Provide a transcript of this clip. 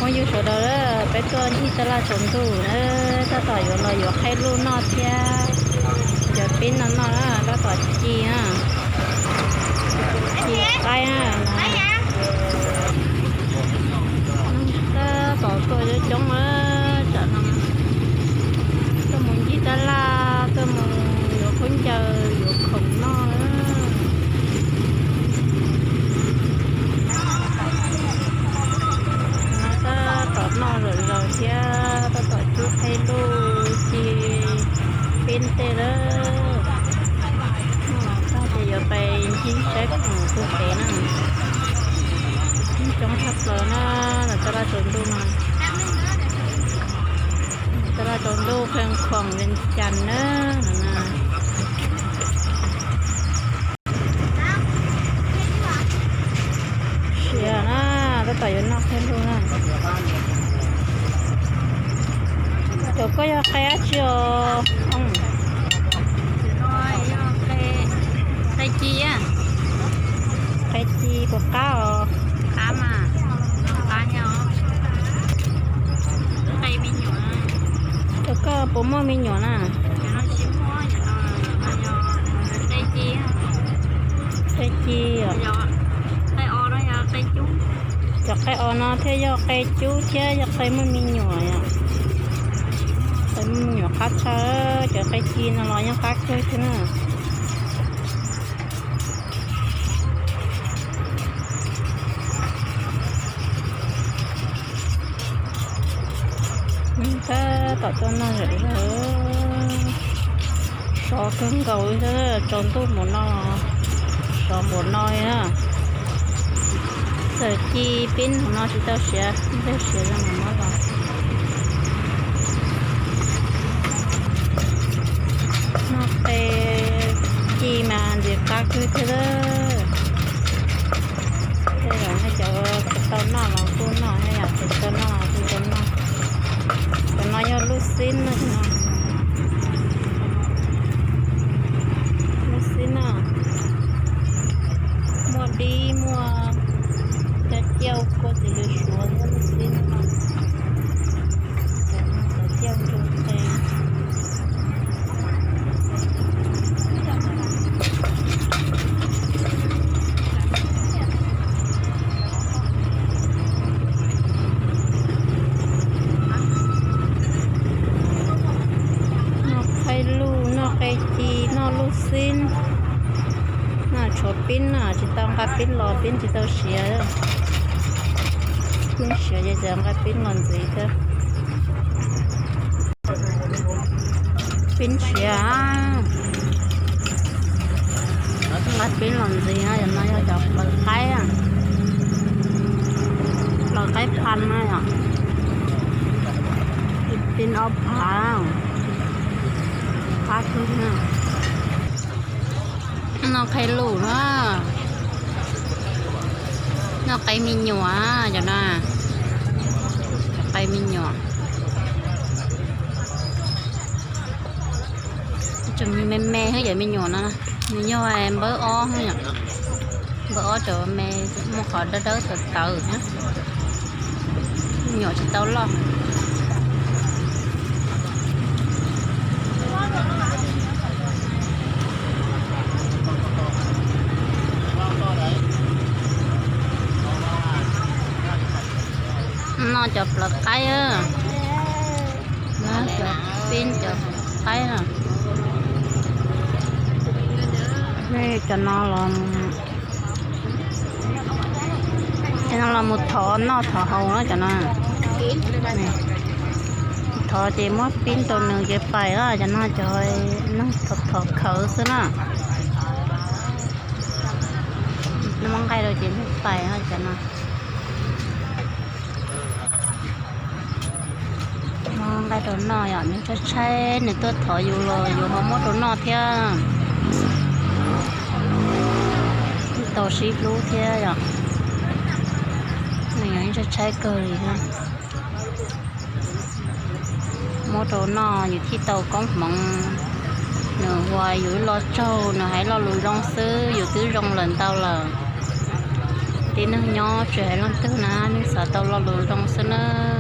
Yug sawv daws, peb tuaj ncig taj laj tsaus ntuj na, tab tom yuav los yuav qhaib luj noj thiab cov peb no noj na, tab tom ci na, ci qaib na. Tab tom tuaj coob coob na, tsam no tuaj mus ncig taj laj, tuaj mus yuav khaub ncaws yuav khoom noj na. Tab tom noj lawm zaus thiab tab tom cub qhaib luj ci peb tej lawm. Noj los tag ces yuav pais ncig saib khoom pub kev na. Coob tshaj plaws na, lawv taj laj tsaus ntuj no. Taj laj tsaus ntuj Pheej Khoom Vees Cas na. Siav na, tab tom yuav noj qhaib luj na. Cov koj yog qhaib dab tsi os? Qhaib ci, qhaib ci puas qab os? Cov koj puas muaj me nyuam na? Qhaib ci, cov qhaib os no thiaj yog qhaib cub thiab yog qhaib muaj me nyuam yom. Qhaib muaj me nyuam qab tshaj, cov qhaib ci no los yeej qab kawg thiab na. Tab tom tuaj noj zom zaws, sov kawg nkaus li, tsaus ntuj npaum no, sov npaum no li na. Txawm ci peb npaum no tsis tau siav, ntej siav zoo npaum no los. Noj qhaib ci mas ntxim qab kawg thiab lawm. Tej zaum nej cov tsis tau noj los kuj noj, nej yom, cov tsis tau noj los kuj tau noj. Cov no yog luj xib na, cov no. Luj xib na, muaj dib muaj cov ciaj kua txiv lws suav thiab luj xib na. Cov ciaj ntsu qe. Noj qhaib luj, noj qe ci, noj luj xib. Noj tshuav pib na, tsis tau nqa pib los, pib tsis tau siav. Pib siav ces txawm nqa pib los ntxiv thiab. Pib siav, nqa pib los ntxiv. Cov no yog cov plaws qaib, plaws qaib phas na yom. Pib ob phav, qab kawg na. Noj qhaib luj na, noj qe me nyuam, cov no, qe me nyuam. Tseem me me xwb cov me nyuam no, nws yog npawb ob, npawb ob cov me, muaj qhov dawb dawb tawv tawv na. Me nyuam tsis tau loj. Noj cov plaws qaib, cov pib cov qaib na. Cov no los, cov no los mus thov noj thov haus na cov no. Thov ces muab pib rau nws ces pais na, cov no cov neeg thov khawv xwb na. Muab nqaij rau ces pais na cov no. Muab nqaij rau noj yom, nws tshaib tshaib nws tuaj thov yus los yus ho muab rau noj thiab. Thiaj tau sib hlub thiab yom. Nws yog ib tshaib tshaib kawg li thiab. Muab rau noj yus thiaj tau koob hmoov. Nws ua yus ib lo tsaug, nws hais lo lus zoo xwb yus twb zoo lawm ntau lawm. Tib neeg nyob tsis hais leej twg na, nej xav Tau lo lus zoo xwb na.